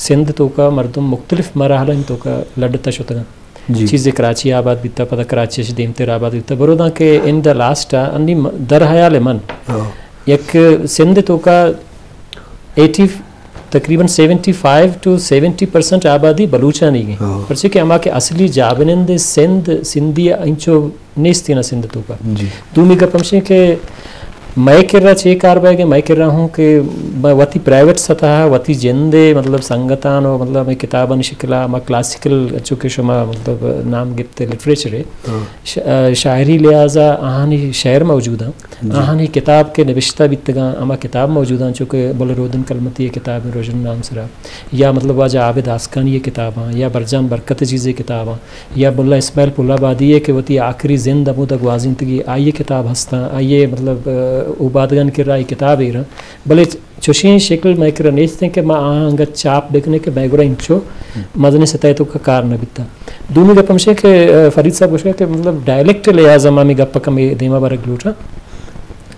سندھ توکا مردم مختلف مراحلانی توکا لڈتا شتگاں۔ جی۔ چیزے کراچی آباد بیتا، پدا کراچی اش دیمتر آباد بیتا۔ بروداں کہ ان دا لاسٹ انی م-، در حیال من ہاں۔ یک سندھ توکا ایٹی، تقریباً سیونٹی فائیو ٹو سیونٹی پرسنٹ آبادی بلوچانی گی۔ ہاں۔ پرچے کہ ہما کہ اصلی جابنند سندھ، سندھی انچو نیستی نا سندھ توکا۔ جی۔ دومی گپ ہمشی کہ مئے کرا چے کار بئیگے، مئے کرا ہوں کہ مئے وتی پرائیویٹ سطح، وتی جندے، مطلب، سنگتان و، مطلب، ہمے کتابانی شکلا، ما کلاسیکل، چونکہ شما، مطلب، نام گپتے لٹریچر ہے۔ ہاں۔ ش-، آ، شاعری لحاظا آہانی شعر موجود ہیں۔ جی۔ آہانی کتاب کے نوشتہ بیتگاں، ہما کتاب موجود ہیں، چونکہ بل رودن کلمتی کتاب ہیں، روژن نام سرا، یا، مطلب، واجہ عابد آسکانی کتاب ہیں، یا برجان برکت جیزے کتاب ہیں۔ یا ملا اسماعیل پل آبادی ہے کہ وتی آخری زند ہمودا گوازینتگی، آئی کتاب ہستاں، آئی، مطلب، آ، اوبادگان کرا آئی کتاب ایراں، بلے چوشیں شکل مئے کرا نیستیں کہ ما آہاں انگت چاپ بکنیں کہ مئے گورا انچو مزنیں سطح توکا کار نہ بیتا۔ دومی گپ ہمشی کہ، آ، فرید صاحب گوشگا کہ، مطلب، ڈائلیکٹ لحاظ ما ہمے گپ کمے دیما برگ لوٹاں۔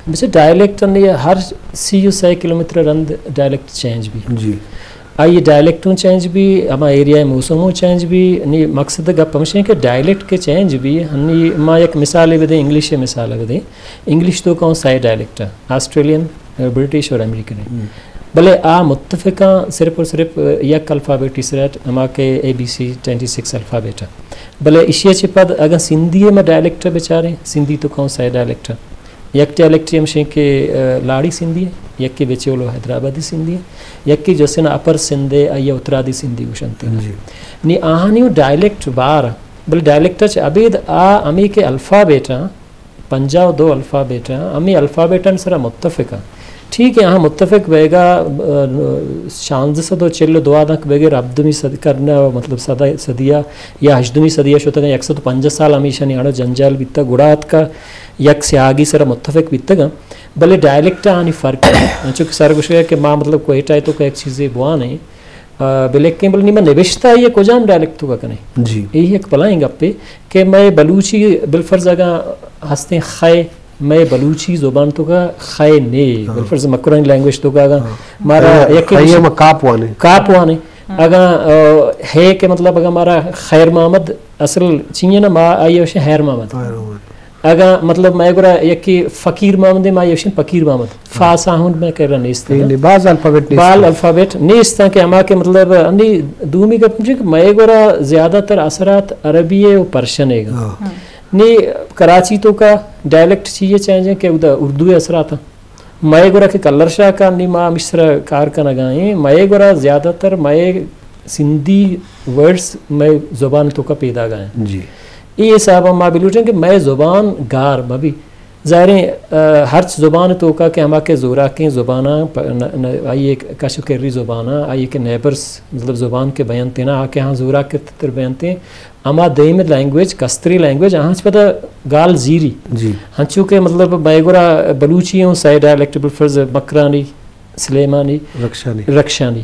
بچے ڈائلیکٹ نے ہر سی و سئے کلومیٹر رند ڈائلیکٹ چینج بی۔ جی۔ آئی ڈائلیکٹوں چینج بی، ہما ایریا موسموں چینج بی، نی مقصد گپ ہمشی کہ ڈائلیکٹ کے چینج بی، ہنی ما یک مثالے بدیں، انگلش مثال بدیں۔ انگلش توکا سئے ڈائلیکٹ ہیں، آسٹریلین، برٹش اور امریکن ہیں۔ ہم۔ بلے آ متفقاں صرف اور صرف یک الفابیٹ سرا، ہما کہ اے بی سی ٹوئنٹی سکس الفابیٹ ہیں۔ بلے اشیا چہ پد اگاں سندھی ما ڈائلیکٹ بچاریں، سندھی توکا سئے ڈائلیکٹ ہیں۔ یک ڈائلیکٹ ہمشیں کہ، آ، لاڑی سندھی ہے، یکے بچول و حیدرآبادی سندھی ہے، یکے جسن اپر سندھ ہے، آئی اترادی سندھی گوشنتے۔ جی۔ نی آہانی ڈائلیکٹ بار، بلے ڈائلیکٹ چہ ابید آ ہمے کہ الفابیٹ ہیں، پنجاہ و دو الفابیٹ ہیں، ہمے الفابیٹن سرا متفق ہیں۔ ٹھیک ہے، ہاں، متفق بئیگا، آ، شانزدہ سد و چل و دو آ دنک بگر ہبدمی صد-، کرن، مطلب، صد-، صدیا یا ہژدمی صدیا شتگاں، یک سد و پنجاہ سال ہمیشانی اڑ جنجال بیتا، گڑا اتکا یک سیاہگی سرا متفق بیتگاں، بلے ڈائلیکٹ آنی فرق ہے۔ انچو کہ سر گوشگا کہ ما، مطلب، کوئٹہ توکا یک چیزے بوانیں، آ، بلکیں، بلے نی ما نبشتہ آئی کجام ڈائلیکٹ توکا کنیں؟ جی۔ اے یک بلائیں گپے کہ مئے بلوچی بالفرض اگاں ہستیں خے، مئے بلوچی زبان توکا خے نے، ہاں۔ بالفرض مکرانی لینگویج توکا اگاں ہاں۔ مارا خے، یک خے ما کاپ وانے۔ کاپ وانے۔ ہاں۔ اگاں، آ، ہے کہ مطلب اگاں مارا خیر محمد اصل چیئے نا، ما آئی وشیں خیر محمد۔ خیر محمد۔ اگاں مطلب مئے گورا یکے فقیر محمد، ما آئی وشیں فقیر محمد۔ فاس آہند مئے کرا نیست۔ اے نی باز الفابیٹ نیست۔ بال الفابیٹ نیست کہ ہما کہ مطلب انی دومی گپ ہمشی کہ مئے گورا زیادہ تر اثرات عربی و پرشن ہے۔ ہاں۔ نی کراچی توکا ڈائلیکٹ چیئے چینج ہیں کہ ادا اردو اثرات ہیں۔ مئے گورا کہ کلر شاہ کا نی ما ہمیش سرا کار کنگا ہیں، مئے گورا زیادہ تر مئے سندھی ورڈز مئے زبان توکا پیداگا ہیں۔ جی۔ اے حساب ما بلوٹیں کہ مئے زبان گار مبی۔ ظاہریں، آ، ہرچ زبان توکا کہ ہما کہ زوراکیں زباناں پ-، ن-، ن-، آئی ایک کش و کری زباناں، آئی ایک نیبرز، مطلب زبان کے بیان تینا، آ کہ ہاں زوراک تر بیان تین، ہما دیم لینگویج، کستری لینگویج، آہاں چہ پدا گال زیری۔ جی۔ ہنچو کہ مطلب مئے گورا بلوچی ہوں سئے ڈائلیکٹ بالفرض مکرانی، سلیمانی، رکشانی۔ رکشانی۔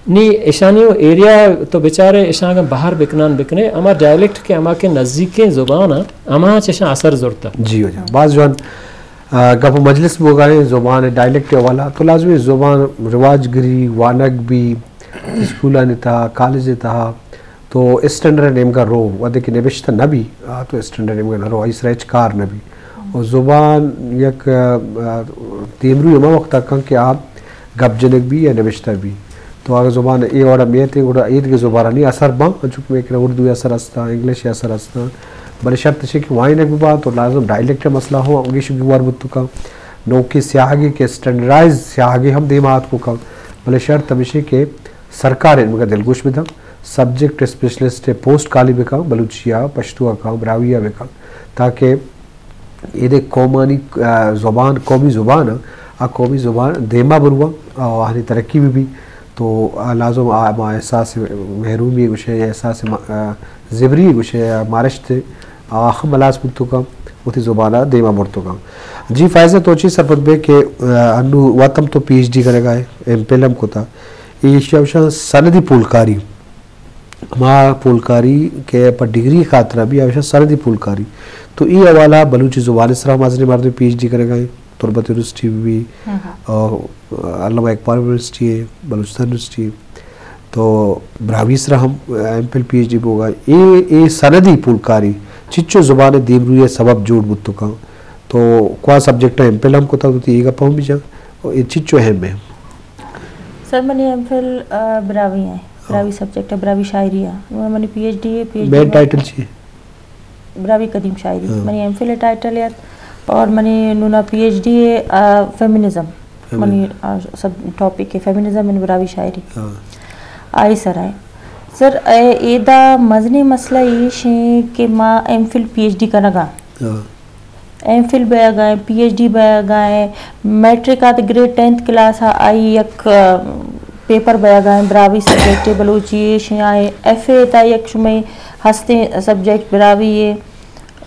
نی اشانی ایریا تو بچارے، اشاں اگاں بہر بکنان بکنے، ہما ڈائلیکٹ کہ ہما کہ نزیکیں زبان ہیں، ہما چشاں اثر زرتا۔ جی واجہ، باز جوان، آ، گپ و مجلس بوگائیں زبان ڈائلیکٹ حوالہ، تو لازمی زبان رواج گری، وانگ بی، اسکولانی تہا، کالج تہا، تو اسٹینڈرڈ نیمگا رو، وہدے کہ نبشتہ نہ بی، آ تو اسٹینڈرڈ نیمگا نہ رو، آئی سرا ہچ کار نہ بی۔ و زبان یک، آ، دیمروی ہما وقت کن کہ آ گپ جنگ بی یا نبشتہ بی۔ تو اگہ زبان اے وڑا میتیں گڑا ایدگہ زبانانی اثر باں، انچو کہ مئے کرا اردو اثر ہستا، انگلش اثر ہستا، بلے شرط اشی کہ وائنگ ببا تو لازم ڈائلیکٹ مسئلہ ہو ہمگیش گیوار بوت کن۔ نوکیں سیاہگے کہ اسٹینڈرڈائز سیاہگے ہم دیما آتکو کن، بلے شرط ہمیشی کہ سرکار انگا دلگوش بدن۔ سبجیکٹ اسپیشلسٹ پوسٹ خالی بکن، بلوچی ء، پشتو ء کن، براہوئی ء بکن، تاکہ ایدے قومانی، آ، زبان، قومی زبان ء، آ قومی زبان دیما برواں، آ، آہانی ترقی بہ بی۔ تو آ لازم آ، ما احساس محرومی گوشے یا احساس ما-، آ، زبری گوشے یا مارشت آ ہم ہلاس بوتو کن، وتی زبان ء دیما برتو کن۔ جی فائزہ تو چی سرپد بے کہ، آ، انو وت ہم تو پی ایچ ڈی کنگا ہے، ایم فل ہم کتا۔ ایشی ء گوشاں سندی پولکاری۔ ہما پولکاری کہ پہ ڈگری خاطرا بی، آ گوشاں سندی پولکاری۔ تو ای حوالہ بلوچی زبان سرا مزنیں مردم پی ایچ ڈی کنگا ہیں، تربت یونیورسٹی بی، ہم ہم۔ اور علامہ اقبال یونیورسٹی ہے، بلوچستان یونیورسٹی ہے۔ تو براہوئی سرا ہم ایم فل پی ایچ ڈی بوگا۔ اے، اے سندی پولکاری چچو زبان دیمروی سبب جوڑ بوتکاں۔ تو کواں سبجیکٹ ایم فل ہم کتا تو تی اے گپ ہم بجا۔ اے چچو اہم ہے۔ سر، منی ایم فل، آ، براہوئی ہیں، براہوئی سبجیکٹ ہے، براہوئی شاعری ہے۔ منی پی ایچ ڈی ہے، پی ایچ ڈی مین ٹائٹل چی ہے؟ براہوئی قدیم شاعری۔ منی ایم فل ٹائٹل ہے اور منی نونا پی ایچ ڈی ہے، آ، فیمنزم۔ منی، آ، سب ٹاپک ہے فیمنزم ان براہوئی شاعری۔ آئی سر ہے۔ سر، اے، ایدا مزنیں مسئلہ ایش ہیں کہ ما ایم فل پی ایچ ڈی کنگا۔ ایم فل بیگا ہیں، پی ایچ ڈی بیگا ہیں، میٹرک آ تو گریڈ ٹینتھ کلاس آ، آئی یک، آ، پیپر بیگا ہیں، براہوئی سبجیکٹ بلوچی ایش ہیں، آئی ایف اے تا یک شمے ہستیں سبجیکٹ براہوئی ہے،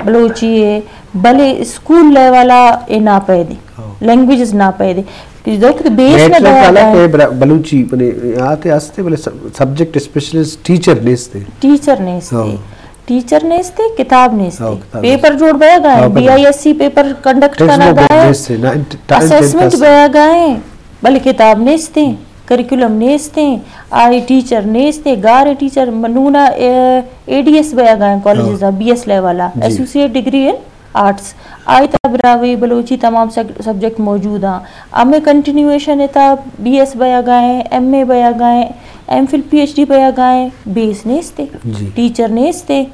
بلوچی ہے، بلے اسکول لیول آ اے ناپیدے، لینگویجز ناپیدے۔ کہ جو کہ بیس نہ میٹرک بیگا والا ہیں۔ کہ برا-، بلوچی بنے آتے ہستے، بلے سب-، سبجیکٹ اسپیشلسٹ ٹیچر نیستے۔ ٹیچر نیستے۔ ٹیچر نیستے، کتاب نیستے۔ ہاں، کتاب پیپر نیستے۔ جوڑ بیگا ہیں، ہاں، پتہ۔ بی آئی ایس سی پیپر کنڈکٹ ٹیکسٹ کنگا بک ہے۔ نیستے، نا، ان-، ٹائم اسسمنٹ ٹیسٹ۔ بیگا ہیں، بلے کتاب نیستے، کریکولم نیستے، آئی ٹیچر نیستے، گارے ٹیچر، منونا، اے، اے ڈی ایس بیگا ہیں کالجز، ہاں۔ بی ایس لیول آ، جی۔ ایسوسیٹ ڈگری ان آرٹس۔ آئی تا براہوئی، بلوچی تمام سب-، سبجیکٹ موجود آں۔ ہمے کنٹینیویشن تا بی ایس بیگا ہیں، ایم اے بیگا ہیں، ایم فل پی ایچ ڈی بیگا ہیں، بیس نیستے، جی۔ ٹیچر نیستے،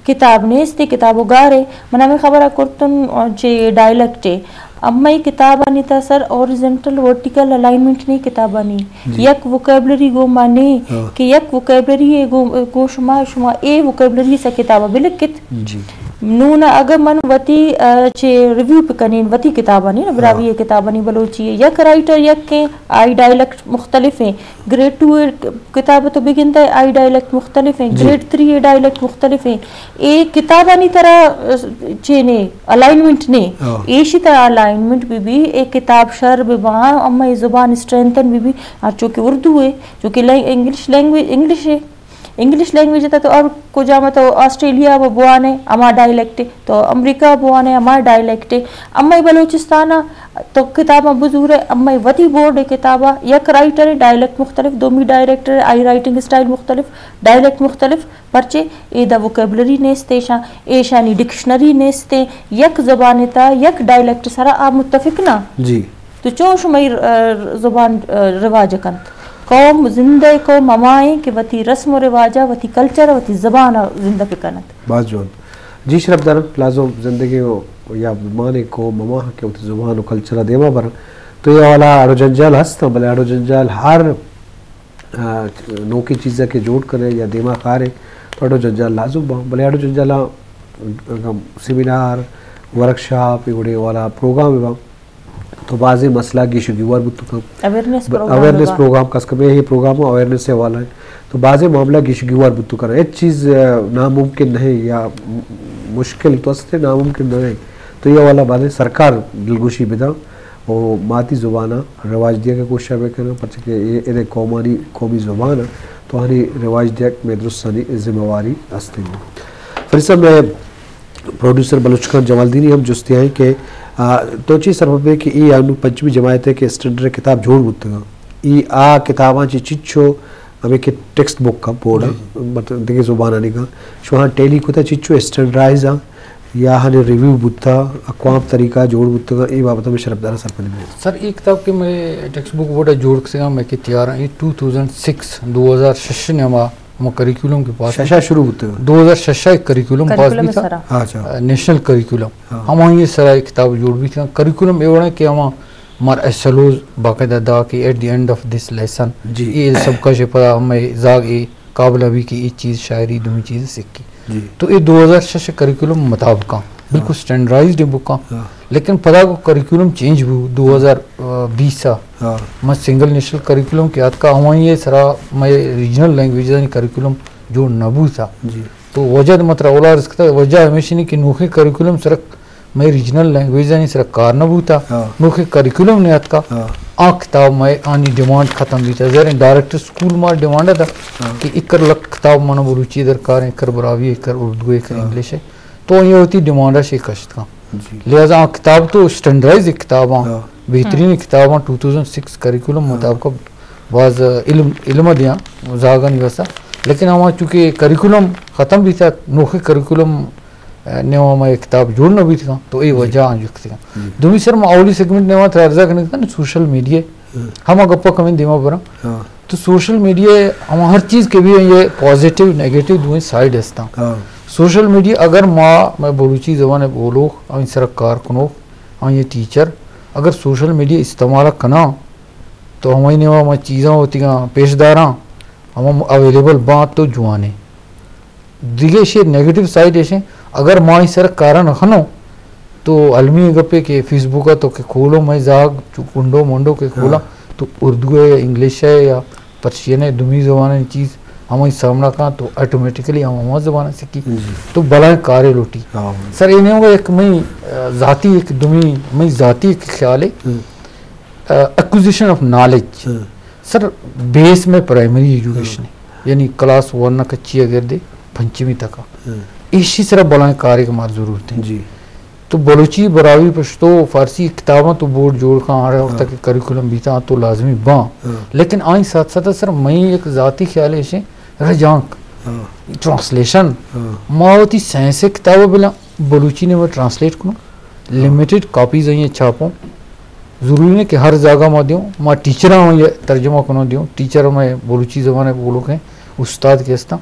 کتاب نیستے، کتاب و گارے۔ من ہمے خبر کرتن چے ڈائلیکٹ ہے۔ اما اے کتابانی تا سر ہاریزنٹل ورٹیکل الائنمنٹ نے کتابانی۔ جی۔ یک ووکیبلری گو ما نے ہاں۔ کہ یک ووکیبلری ہے گو، گو شما، شما اے ووکیبلری سا کتابا بلکت۔ جی۔ نون اگہ من وتی، آ، چے ریویو بکنین وتی کتابانی، نا، براہوئی کتابانی، بلوچی یک رائٹر یکیں، آئی ڈائلیکٹ مختلف ہیں۔ گریڈ ٹو کتاب تو بگندے، آئی ڈائلیکٹ مختلف ہیں۔ جی۔ گریڈ تھری ڈائلیکٹ مختلف ہیں۔ اے کتابانی طرح، آ، چے نے، الائنمنٹ نے۔ ہاں۔ ایشی طرح الائنمنٹ بھی بھی، اے کتاب شر بھی بہاں، اما اے زبان اسٹرینتھن بھی بھی، آ، چونکہ اردو ہے، چونکہ لینگ-، انگلش لینگویج، انگلش ہے۔ انگلش لینگویج تا تو ہر کجا ما تو آسٹریلیا و بوانے ہما ڈائلیکٹ ہے، تو امریکہ بوانے ہما ڈائلیکٹ ہے۔ اما اے بلوچستان آ تو کتاباں بزورے، اما اے وتی بورڈ کتابا یک رائٹر ہے، ڈائلیکٹ مختلف، دومی ڈائریکٹر ہے، آئی رائٹنگ اسٹائل مختلف، ڈائلیکٹ مختلف، پرچے ایدا ووکیبلری نیست ایشاں، ایشانی ڈکشنری نیست، یک زبان تا یک ڈائلیکٹ سرا آ متفق نہ۔ جی۔ تو چون شمئی، آ، زبان، آ، رواج کنت؟ قوم، زندہ قوم ہما ایں کہ وتی رسم و رواجا، وتی کلچر، وتی زبانا زندہ بکنت۔ باز جوان۔ جی شرفدار، لازم زندگی و یا مان قوم ہما کہ وتی زبان و کلچرا دیما برن۔ تو اے والا اڑ و جنجال ہستاں، بلے اڑ و جنجال ہر، آ، نوکیں چیزا کہ جوڑ کرے یا دیما کارے تو اڑ و جنجال لازم باں، بلے اڑ و جنجالا اگاں سیمینار، ورکشاپ، اے وڑیں والا پروگرام باں۔ تو بازیں مسئلہ گیش و گیوار بوت کنت۔ اویئرنیس ب-، پروگرام اویئرنیس بہ۔ پروگرام کس کمے اے پروگرام اویئرنیس ءِ حوالہ ءَ۔ تو بازیں معاملہ گیش و گیوار بوت کنت۔ ہچ چیز، آ، ناممکن نہ ایں یا م-، مشکل تو است ناممکن نہ ایں۔ تو اے حوالہ بازیں سرکار دلگوشی بداں و ماتی زبان ءَ رواج دیگ ءِ کوشش بہ کناں، پرچہ کہ اے، اے قومانی قومی زبان ءَ تو آنی رواج دیگ مئے درستانی ذمہ واری است ایں۔ فرید صاحب، مئے پروڈیوسر بلوچ خان جمالدینی ہم جستے آئیں کہ، آ، تو چی سرپد بے کہ اے انو پنچمی جماعت ءِ کہ اسٹینڈرڈ کتاب جوڑ بوتگاں، اے آ کتاباں چی چچو ہمیں کہ ٹیکسٹ بک کا بورڈ، جی، جی، مطلب دگہ زبانانی کا شوہاں ٹیلی کتا چچو اسٹینڈرڈائز آں یا ہنے ریویو بوتا، اقوام طریقہ جوڑ بوتگاں، اے بابت میں شرفدار سرپد بے۔ سر، اے کتاب کہ مئے ٹیکسٹ بک بورڈ جوڑ کتگاں، مئے کہ تیار ایں، ٹو تھاؤزنڈ سکس، دو ہزار شش نے ہما ہما کریکولم کہ پاس ششا شروع بوتگ۔ دو ہزار شش ءَ کریکولم پاس کریکولم بیتا۔ سرا۔ اچھا۔ نیشنل کریکولم۔ ہاں۔ ہمائی سرا اے کتاب جوڑ بیتا۔ کریکولم اے وڑا کہ ہما مار ایس ایل اوز باقاعدہ دا کہ ایٹ دی اینڈ آف دس لیسن، جی، اے سبق ءَ پدا ہمے زاگ اے قابل بی کہ اے چیز شاعری دومی چیز سکی۔ جی۔ تو اے دو ہزار شش کریکولم مطابق آں۔ بالکل، ہاں، اسٹینڈرڈائزڈ بک آں۔ ہاں۔ لیکن پدا کو کریکولم چینج بو دو ہزار بیس ءَ۔ ہاں۔ ما سنگل نیشنل کریکولم کہ آتکا، ہمائی سرا مئے ریجنل لینگویجانی کریکولم جوڑ نہ بوتا۔ جی۔ تو وجہ مترا اولا رسکتا، وجہ ہمیشی نہیں کہ نوخی کریکولم سرا مئے ریجنل لینگویجانی سرا کار نہ بوتا۔ ہاں۔ نوخی کریکولم نے آتکا۔ ہاں۔ آ کتاب مئے آنی ڈیمانڈ ختم بیتا۔ ظاہر ایں ڈائریکٹر سکول ما ڈیمانڈ دا، ہاں، کہ اکر لک کتاب مانا بلوچی درکار ایں، اکر براہوئی، اکر اردو، اکر، ہاں، انگلش ایں۔ تو اے وتی ڈیمانڈ ءَ شے کشت کن۔ جی۔ لہذا آ کتاب تو اسٹینڈرڈائز کتاب آں، ہاں، بہترین کتاب آں، ٹو تھاؤزنڈ سکس کریکولم، ہاں، مطابق باز علم، علم دیاں زاگانی واسطہ، لیکن ہما چونکہ کریکولم ختم بیتا، نوخی کریکولم، آ، نیوا ہما کتاب جوڑ نہ بیتگاں، تو اے وجہ آں جکتگاں۔ دومی سر ما اولی سیگمنٹ نیوا ترا عرضہ کنگ اتاں سوشل میڈیا، ہما گپا کمیں دیما براں۔ تو سوشل میڈیا ہما ہر چیز کہ بھی یہ پازیٹیو، نیگیٹیو دوئیں سائیڈ ہستاں۔ سوشل میڈیا اگر ما، میں بلوچی زبان بولوخ، آئی سر کار کنوخ، آئی ٹیچر، اگر سوشل میڈیا استعمال کناں، تو ہمائی نیوا ما چیزاں ہوتیگاں پیش داراں، ہما اویلیبل باں تو جوانے۔ دیگہ ایشی نیگیٹو سائیڈ ایشیں، اگر ما ای سر کارا نہ کنوں، تو المی گپے کہ فیس بک تو کہ کھولو، میں زاگ چو کنڈو منڈو کہ کھولا، تو اردو ہے یا انگلش ہے یا پرشین ہے، دومی زبان ہے چیز ہمائی سامنا کاں تو آٹومیٹکلی ہم ہما زبان سکی۔ تو بلائیں کارے لوٹی۔ سر، انہیں ہوگا ایک میں، آ، ذاتی ایک دومی، میں ذاتی ایک خیال ہے۔ ایکوزیشن آف نالج۔ سر، بیس میں پرائمری ایجوکیشن ہے، یعنی کلاس ون نہ کچی اگر دے پنچمی تک۔ ایشی سر بلائیں کارے کہ مار ضرورت ہے۔ تو بلوچی، براہوئی، پشتو، فارسی کتاباں تو بورڈ جوڑ کاں، آڑے وقت کہ کریکولم بیتا تو لازمی باں۔ لیکن آئی ساتھ ساتھ سر میں ایک ذاتی خیال ہے، رجانک، ٹرانسلیشن، ما وتی سائنس کتاب بلا بلوچی نے میں ٹرانسلیٹ کنوں، لمیٹڈ کاپیز ہیں چھاپوں۔ ضروری نہیں کہ ہر جگہ ما دیوں، ما ٹیچراں یہ ترجمہ کنوں دیوں، ٹیچر میں بلوچی زبان ہے بولو کہ استاد کے ہستاں،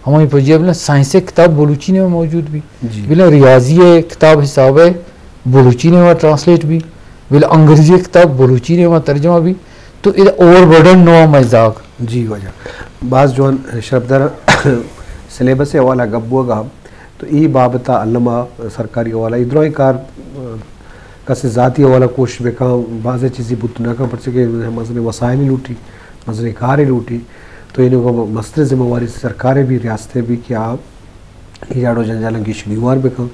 ہمیں پجیا بلا سائنس کتاب بلوچی نے میں موجود بھی، بلا ریاضی ہے کتاب حساب ہے بلوچی نے میں ٹرانسلیٹ بھی، بلا انگریزی کتاب بلوچی نے میں ترجمہ بھی، تو ادا اوور برڈن نو میں زاگ۔ جی واجہ، باز جوان شرپدار سلیبس حوالہ گپ بوگا، تو ای بابت الما سرکاری حوالہ ای درائیں کار، آ، کسے ذاتی حوالہ کوشش بکاں، بازیں چیزی بوت نہ کاں، پرچہ کہ مزنیں وسائل لوٹی، مزنیں کارے لوٹی، تو اینو مستر ذمہ واری سرکارے بھی، ریاستے بھی کہ آ اے جاڑو جنجالاں گیش گیوار بکن۔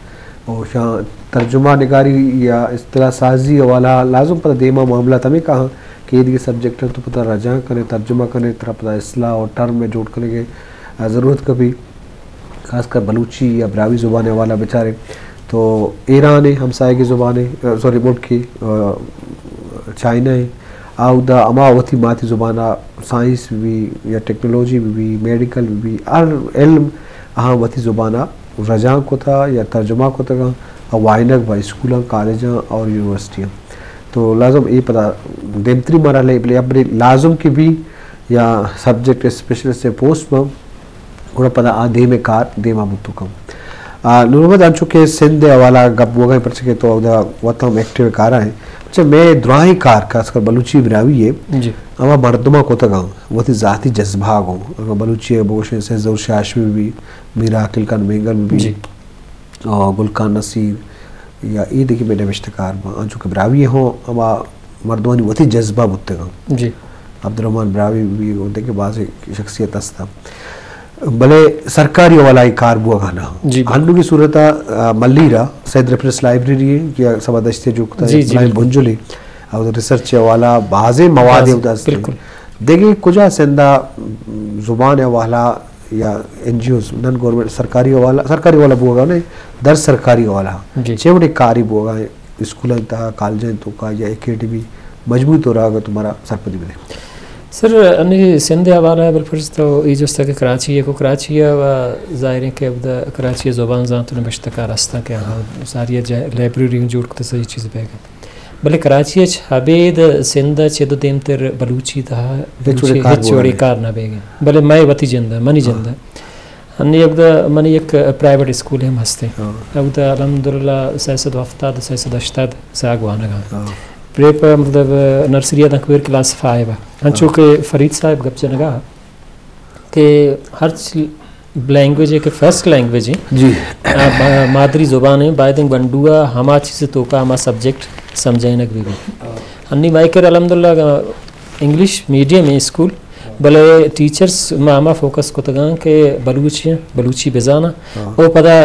اور شاں ترجمہ نگاری یا اصطلاح سازی والا لازم پتہ دیما معاملہ تمہیں کہاں کہ یہ دیگه سبجیکٹ تو پتہ رجاں کنے، ترجمہ کنے، ترا پتہ اصلاح اور ٹرم میں جوڑ کنے کے ضرورت کبھی، خاص کر بلوچی یا براہوئی زبان والا بیچارے۔ تو ایران ہے، ہمسائے کی زبان ہے، سوری، ملک ہے، چائنا ہے، آودا ہما وتی ماتی زبان سائنس بھی یا ٹیکنالوجی بھی، میڈیکل بھی، ہر علم آہاں وتی زبان ء رجانک کتہ یا ترجمہ کتگ انت ء وانینگ بہ اسکولاں، کالجاں اور یونیورسٹیاں۔ تو لازم اے پدا دیمتری مرحلہ ء بلے ابری لازم کہ بی یا سبجیکٹ اسپیشلسٹ ء پوسٹ بہ گڑا پدا آ دیم ء کار دیما بوتو کم۔ آ، نور محمد، انچو کہ سندھ ء حوالہ گپ بوگا پرچہ کہ تو اودا وت ہم ایکٹیو کارا ہیں۔ اچھا، میں دراہیں کار خاص کر بلوچی براہوئی ہے۔ جی۔ اما مردماں کتگ انت، وتی ذاتی جذبہ گوں۔ اگاں بلوچی ء بگوشیں سید ظہور شاہ ہاشمی بہ بی، میر عاقل خان مینگل بہ بی، جی۔ آ، گل خان نصیر یا اے دگہ بہ نبشتہ کار باں، انچو کہ براہوئی ہوں ہما مردمانی وتی جذبہ بوتگ انت۔ جی۔ عبدالرحمن براہوئی بہ بی، گوں دگہ بازیں شخصیت ہست انت۔ بلے سرکاری حوالہ ء کار بوگا نہ۔ جی، بالکل۔ ہنوگی صورت ء، آ، ملیر ء سید ریفرنس لائبریری ہے کہ سبا دشتی جو کتا جی، ہے، جی، بلائیں بالکل۔ بنجلے۔ اور ریسرچ حوالہ بازیں مواد بازیں، اودا است۔ بالکل۔ دگہ کجا سندھ ء زبان حوالہ یا این جی اوز، نان گورنمنٹ، سرکاری حوالہ، سرکاری حوالہ بوگا نے، در سرکاری حوالہ۔ جی۔ چے وڑے کاری بوگا ہے، اسکول انت، کالج انت، تو کا یا اکیڈمی، مجموعی طور اگر تمہارا سرپدی بدے۔ سر، انی سندھ حوالہ بالفرض تو ای جستا کہ کراچی ہے، کو کراچی ہے و ظاہر ہے کہ اب دا کراچی زبان زانت نبشتہ کار ہستاں کہ ہاں، ساری جا-، لائبریری جوڑ کتے صحیح چیز بیگا۔ بلے کراچی اچ ابید سندھ ء چد و دیمتر بلوچی تہا، ہچ وڑے بلوچی کار ہچ بوگا وڑے نہیں۔ کار نہ بیگیں۔ بلے مئے وتی جند ء، منی ہاں۔ جند ء۔ انی اودا منی یک پرائیویٹ اسکول ہم ہستے۔ ہاں۔ اودا الحمدللہ سئے سد و ہفتاد، سئے سد و ہشتاد زاگ وانگ ء۔ ہاں۔ پرے پہ مطلب نرسری ء دنکویر کلاس فائیو ء۔ انچو ہاں۔ کہ فرید صاحب گپ جنگا کہ ہرچ لینگویج ہے کہ فرسٹ لینگویج ہے، جی۔ آ، ما-، مادری زبان ہے، باید انت گونڈو ء ہما چیز توکا ہما سبجیکٹ سمجھائینگ بہ بی۔ ہنی مائیکر الحمدللہ انگلش میڈیم ہے اسکول، بلے ٹیچرز ما ہما فوکس کتگاں کہ بلوچی، بلوچی بزانا۔ ہاں۔ او پدا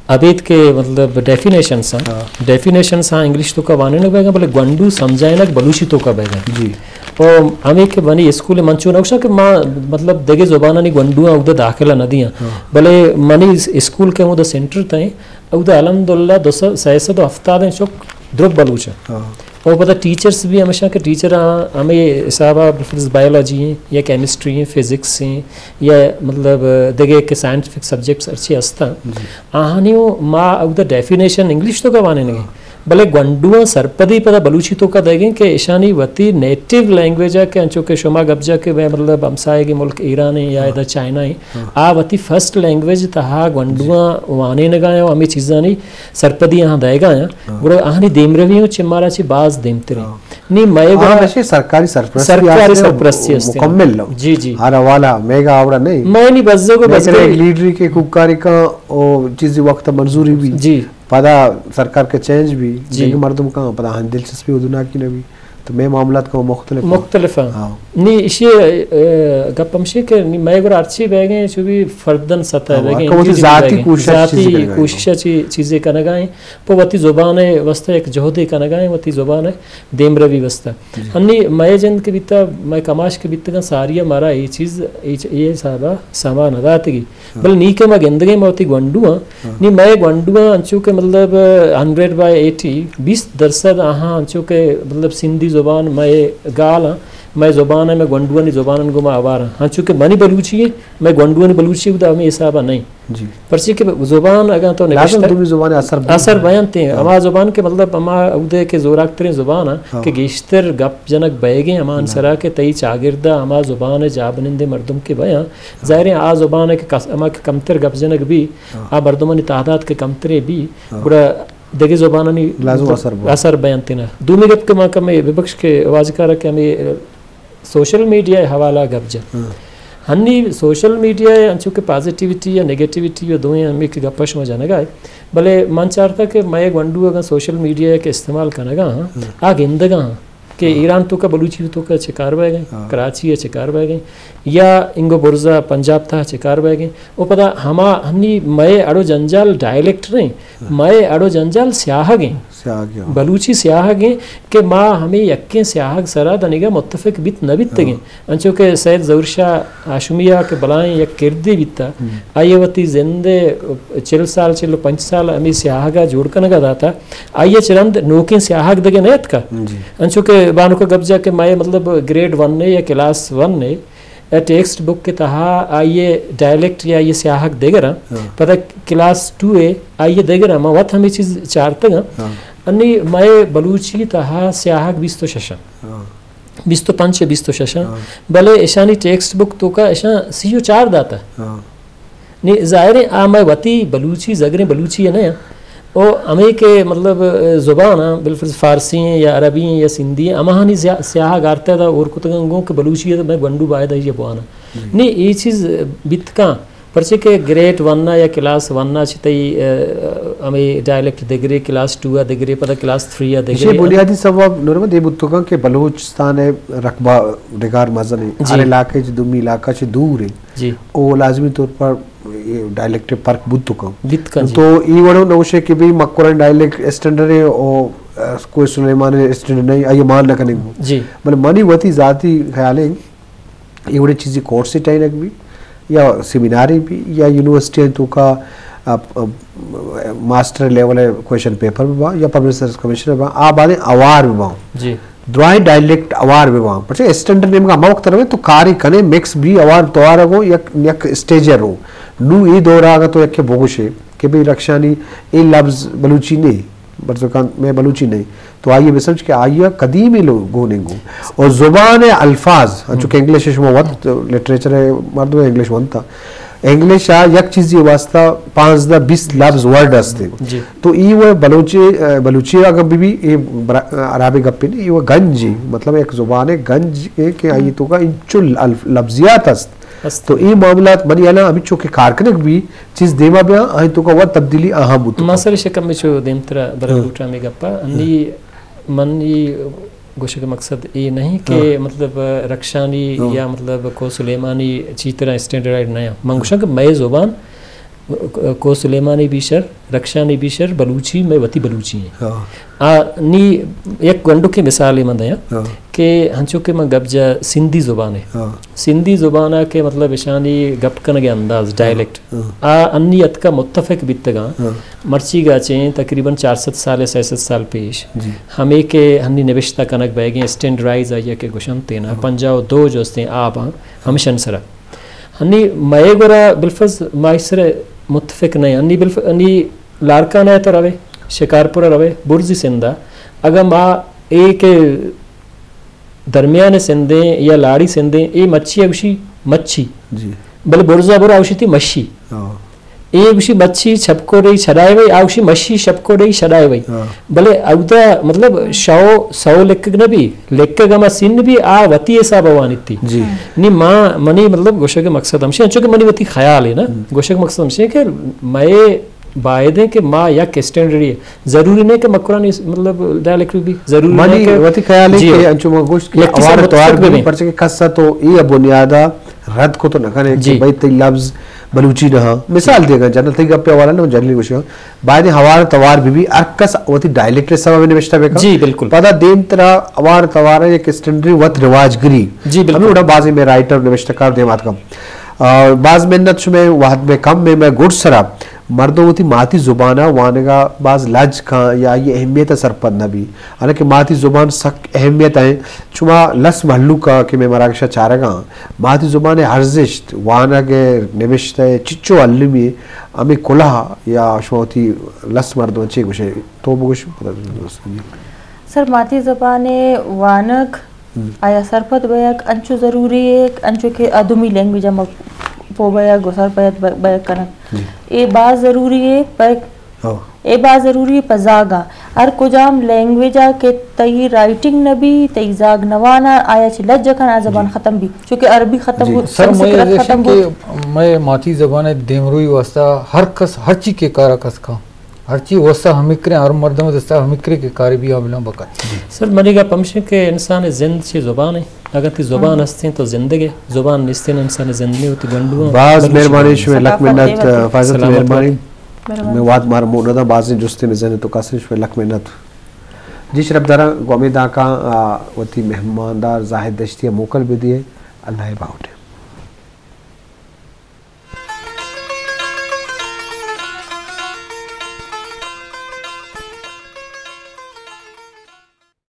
ابید کہ مطلب ڈیفینیشنز ہاں، ہاں۔ ڈیفینیشنز ہاں انگلش توکا وانینگ بیگا، بلے گونڈو سمجھائینگ بلوچی توکا بیگا۔ جی۔ او ہمے کہ منی اسکول من چو نہ گوشاں کہ ما مطلب دگہ زبانانی گونڈواں اودا داخلہ نہ دیاں۔ ہاں۔ بلے منی اس-، اسکول کہ اودا سینٹر تئیں، اودا الحمدللہ دو سد، سئے سد و ہفتاد چک درب بلوچ۔ ہاں۔ او پدا ٹیچرز بھی ہمیشہ کہ ٹیچر ہمے حساب ءَ بلفرض بایولوجی ہیں یا کیمسٹری ہیں، فزکس ہیں یا مطلب دگہ کہ سائنٹیفک سبجیکٹس ہرچی ہستاں، آہانی ما اودا ڈیفینیشن انگلش توکا وانینگیں، بلے گونڈواں سرپدی پدا بلوچی توکا دئیگیں کہ اشانی وتی نیٹو لینگویج ءَ کہ انچو کہ شما گپ جا کہ مطلب ہمسائیگی ملک ایران ہیں یا ادا چائنا ہیں، آ وتی فرسٹ لینگویج تہا گونڈواں وانینگا ہیں و ہمے چیزانی سرپدی آہاں دئیگا آں، گڑا آہانی دیمروی اوں چہ مارا چہ باز دیمتر ایں۔ نی مئے گڑا ہمیشہ سرکاری سرپرستی سرکاری سرپرستی است۔ مکمل لو۔ جی، جی۔ ہر حوالہ میگا آوڑا نہیں۔ مئے نی بزگ و بزگر ایک لیڈری کے کوکاری کا او چیزی وقت منظوری بھی۔ جی۔ پدا سرکار کے چینج بھی، جی۔ لیکن مردم کا پدا ہن دلچسپی ادنا کی نہ بھی۔ تو مئے معاملات کا مختلف ہیں۔ مختلف ہیں۔ ہاں۔ نی اشی، اے، گپ ہمشی کہ نی مئے گڑا ہرچی بیگیں، چو بھی فردن سطح بیگیں، ہاں، کہ وتی ذاتی کوشش ذاتی چیزی کنگا ہیں۔ کوشش چی-، چیزی کنگا ہیں۔ پہ وتی زبان ءِ واسطہ یک جہدے کنگا ایں، وتی زبان ءِ دیمروی واسطہ۔ ہنی مئے جند کہ بیتا، مئے کماش کہ بیتگاں، ساری ءَ مارا اے چیز، اے چ-، اے حساب ءَ سما نہ داتگی۔ بل نی کہ ما گندگیں ما وتی گونڈو آں، نی مئے گونڈو آں انچو کہ مطلب ہنڈریڈ بائی ایٹی، بیست درصد آہاں انچو کہ مطلب سندھی زبان مئے گال آں، مئے زبان ءَ، مئے گونڈوانی زباناں گوں ما ہوار آں۔ انچو کہ منی بلوچی ایں، مئے گونڈوانی بلوچی اودا ہمے حساب ءَ نہ ایں۔ جی۔ پرچے کہ زبان اگاں تو لازم نبشتہ دومی زبان اثر بھی اثر بیان تے، ہاں۔ ہما زبان کہ مطلب ہما اودے کہ زوراک تریں زبان آں، ہاں۔ کہ گیشتر گپ جنگ بئیگیں ہمان سرا کہ تئی چاگرد ءَ ہما زبان ءِ جاہ بنندیں مردم کہ بیاں، ظاہر ایں آ زبان ءَ کہ کس-، ہما کہ کمتر گپ جنگ بھی، ہاں۔ آ مردمانی تعداد کہ کمترے بھی، ہاں۔ گڑا دگہ زبانانی لازم مطلب اثر بو۔ اثر بیان تے نا۔ دومی گپ کہ ما کمے ببخش کہ واجکارا کہ ہمے سوشل میڈیا ءِ حوالہ گپ جت۔ ہاں۔ ہنی سوشل میڈیا ءَ انچو کہ پازیٹیوٹی یا نیگیٹیوٹی یا دوئیں ہمے کہ گپ ءَ شما جنگا ئے، بلے من چارتا کہ مئے گونڈو اگاں سوشل میڈیا ءَ کہ استعمال کنگا ہاں، ہاں۔ آ گندگا ہاں کہ ہاں۔ ایران توکا بلوچی توکا چکار بئیگیں، ہاں۔ کراچی ءَ چکار بئیگیں، یا انگو برزا پنجاب تہا چکار بئیگیں، او پدا ہما ہنی مئے اڑ و جنجال ڈائلیکٹ نہ ایں، ہاں۔ مئے اڑ و جنجال سیاہگ ایں۔ سیاہگ ایں۔ بلوچی سیاہگ ایں کہ ما ہمے یکیں سیاہگ سرا دنیگا متفق بیت نہ بیتگیں۔ ہاں۔ انچو کہ سید ظہور شاہ ہاشمی ءَ کہ بلائیں یک کردے بیتا، ہم۔ آئی ءَ وتی زند ءِ چل سال، چل و پنچ سال ہمے سیاہگ ءَ جوڑ کنگا داتا، آئی ءَ چہ رند نوکیں سیاہگ دگہ نہ اتکا۔ جی۔ انچو کہ بانک ءَ گپ جا کہ مئے مطلب گریڈ ون ءِ یا کلاس ون ءِ ٹیکسٹ بک ءِ تہا آئی ءِ ڈائلیکٹ یا آئی ءِ سیاہگ دگر آں، ہاں۔ پدا کلاس ٹو ءِ آئی ءِ دگر آں، ما وت ہمے چیز چارتگ آں۔ ہاں۔ انی مئے بلوچی تہا سیاہگ بیست و شش آں۔ ہاں۔ بیست و پنچ ءُ بیست و شش آں۔ ہاں۔ بلے اشانی ٹیکسٹ بک توکا اشاں سی و چار داتا۔ ہاں۔ نی ظاہر ایں آ مئے وتی بلوچی، زگریں بلوچی ءِ نہ آں۔ او ہمے کہ مطلب، اے، زبان آں، بالفرض فارسی ایں یا عربی ایں یا سندھی ایں، ہماہانی سیا-، سیاہگ آرتہ دا اور کتگاں گوں کہ بلوچی ءِ مئے گونڈو باید آئی ءَ بواناں۔ جی۔ نی اے چیز بیت کاں، پرچے کہ گریڈ ون ءَ یا کلاس ون ءَ چہ تئی، اے، ہمے ڈائلیکٹ دگرے، کلاس ٹو ءَ دگرے، پدا کلاس تھری ءَ دگرے۔ ایشی بنیادی سوب نور محمد اے بوتگاں کہ بلوچستان ءِ رقبہ ڈگار مزن ایں۔ جی۔ ہر علاقہ چہ دومی علاقہ چہ دور ایں۔ جی۔ او لازمی طور پر اے ڈائلیکٹ ءِ فرق بوت کن۔ بیت کن، جی۔ تو ای وڑو نوشے کہ بھی مکران ڈائلیکٹ اسٹینڈرڈ ایں او، اے، کوہ سلیمان اسٹینڈرڈ نہ ایں، آئی مان نہ کنیں۔ جی۔ بلے منی وتی ذاتی خیال ایں، ای وڑے چیزی کورس ٹائنک بھی یا سیمیناری بھی یا یونیورسٹی توکا، ا، ا، ماسٹر لیول کوئسچن پیپر بھی با یا پبلک سروس کمیشن بھی با، آ بارے اوار بھی با۔ جی۔ درائیں ڈائلیکٹ اوار بہ باں، پرچہ اسٹینڈرڈ نیمگا ہما وقت روے تو کارے کنے مکس بھی اوار توار گو یک، یک اسٹیج رو۔ نو ای دور آگا تو یک بگوشے کہ بھئی رخشانی اے لفظ بلوچی نہیں، برزکان میں بلوچی نہیں، تو آئیے بسمجھ کہ آئیے قدیمی لوگ گو نہیں گو۔ اور زبان الفاظ، انچو کہ انگلش شما وقت لٹریچر مردم انگلش ونتا، انگلش ءَ یک چیزے واسطہ پانزدہ بیست لفظ ورڈ است۔ جی۔ تو ای وہ بلوچی، اے، بلوچی اگر بی بی، اے برا-، عربی گپی نہیں، ای وہ گنج، مطلب ایک زبان ہے گنج کے، کہ آئی تو کا انچو الف-، لفظیات است۔ است۔ تو ای معاملات منی انا ہمیں چونکہ کارکنک بھی چیز دیما بیا، آئی تو کا وہ تبدیلی آہاں بوت۔ ما سر شکم میں چو دیمترا برا ہاں۔ لوٹا میں گپا، انی من ای گوشگ ءِ مقصد اے نہ ایں کہ ہاں۔ مطلب رخشانی ہاں۔ یا مطلب کوہ سلیمانی چی طرح اسٹینڈرڈائز نہ ایں۔ من ہاں۔ گوشاں کہ مئے زبان کو سلیمانی بھی شر، رخشانی بھی شر، بلوچی مئے وتی بلوچی ایں۔ ہاں۔ آ نی یک گونڈکیں مثالے من دیاں ہاں۔ کہ ہنچو کہ من گپ جا سندھی زبان ءِ۔ ہاں۔ سندھی زبان ءَ کہ مطلب اشانی گپ کنگ ءِ انداز، ہاں۔ ڈائلیکٹ، ہاں۔ آ انی اتکا متفق بیتگاں۔ ہاں۔ مرچی گا چیں تقریباً چار سد سال یا سئے سد سال پیش جی۔ ہمے کہ ہنی نبشتہ کنگ بئیگیں اسٹینڈرڈائز آئی ءَ کہ گوشنت تینا ہاں۔ پنجاہ و دو جو استیں آباں ہمشن سرا۔ ہنی مئے گورا بالفرض ما ایش سرا متفق نہ ایں۔ ہنی بالف-، ہنی لارکانہ ءَ تو روے، شکارپور ءَ روے، برزی سندھ ءَ، اگاں ما اے کہ درمیان سندھیں یا لاڑی سندھیں، اے مچی ءَ گوشی مچھی۔ جی۔ بلے برزا برو آ گوشی تی مشی۔ ہاں۔ اے گوشی مچھی شپکوڑی شدائے وئی، آ گوشی مشی شپکوڑی شدائے وئی۔ ہاں۔ بلے اودا مطلب شو، سو لکھگ نہ بی، لکھگ ہما سین بی، آ وتی حساب ءَ وانیتی۔ جی۔ نی ما، منی مطلب گوشگ مقصد ہمشی، انچو کہ منی وتی خیال ہے نا، ہم۔ گوشگ مقصد ہمشی کہ مئے باید ہے کہ ما یک اسٹینڈرڈ ہے، ضروری نہیں کہ مکرانی مطلب ڈائلیکٹ بھی، ضروری منی نہیں کہ وتی خیال ہے جی۔ کہ انچو ما گوشت کہ یک قسم آوار توار متفق بھی، بھی۔ پرچہ کہ کسا تو اے بنیادا رد کو تو نہ کنے کہ جی۔ بھئی تئی لفظ بلوچی نہ ہاں۔ مثال دیگا جنرل تئی گپ حوالہ نہ جنرلی گوشگا۔ باید ہوار توار بہ بی، ہر کس وتی ڈائلیکٹ ءِ سبب ءَ نبشتہ بہ کن۔ جی، بالکل۔ پدا دیم ترا ہوار توار ءِ یک اسٹینڈرڈ وت رواج گری۔ جی، بالکل۔ ہمے وڑا بازیں مئے رائٹر نبشتہ کار دیما اتکاں۔ آ، باز منت شمئے، وھد مئے کم ایں، مئے گڈ سرا مردم وتی ماتی زبان ءَ وانگ ءَ باز لج کن یا آئی اہمیت ءَ سرپد نہ بی۔ حالانکہ ماتی زبان سک اہمیت ءَ ایں۔ شما لس مھلوک ءَ کہ مئے مراگش ءَ چارگ ءَ آں، ماتی زبان ءِ ارزشت، وانگ ءِ، نبشتہ ءِ چچو المی، ہمے کلہ یا شما وتی لس مردم ءَ چے گوشے؟ تو بگوش، پدا دوست بگی۔ سر، ماتی زبان ءِ وانگ، ہم۔ آیا سرپد بیگ انچو ضروری ہے، انچو کہ آ دومی لینگویج ءَ ما پوہ بیگ و سرپد بہ-، بیگ کنگ۔ جی۔ اے باز ضروری ہے، پہ ہو۔ اے باز ضروری پہ زاگاں۔ ہر کجام لینگویج ءَ کہ تئی رائٹنگ نہ بی، تئی زاگ نہ وانا، آیا چہ لج کن، آ زبان جی۔ ختم بی۔ چونکہ عربی ختم جی۔ بو، سر، سنسکرت مئے ختم بو۔ کہ مئے ماتی زبان ءِ دیمروئی واسطہ ہر کس، ہر چی کہ کارا کس کن۔ ہر چی واسطہ ہمکریں، ہر مردم دستا ہمکریں کہ کارے بی آ بلان بکن۔ سر، منی گپ ہمشیں کہ انسان ءِ زند چہ زبان ہے۔ اگر تی زبان ہم۔ ہستیں تو زندگ ہے، زبان نیستیں انسان ءِ زند نہیں ہوتی، گنڈو باز بلوچی مہربانی زبان۔ شمئے لک منت، فائزہ، سلامت مہربانی۔ بات۔ مہربانی۔ مئے وھد مارا موہ نہ داں، بازیں جستے مئے ذہن ءَ توکا استیں، شمئے لک منت۔ جی شرپ داراں، گوں امیداں کہ آ وتی مہماندار زاہد دشتی ءَ موکل بدیے۔ اللہ ءِ باہوٹ۔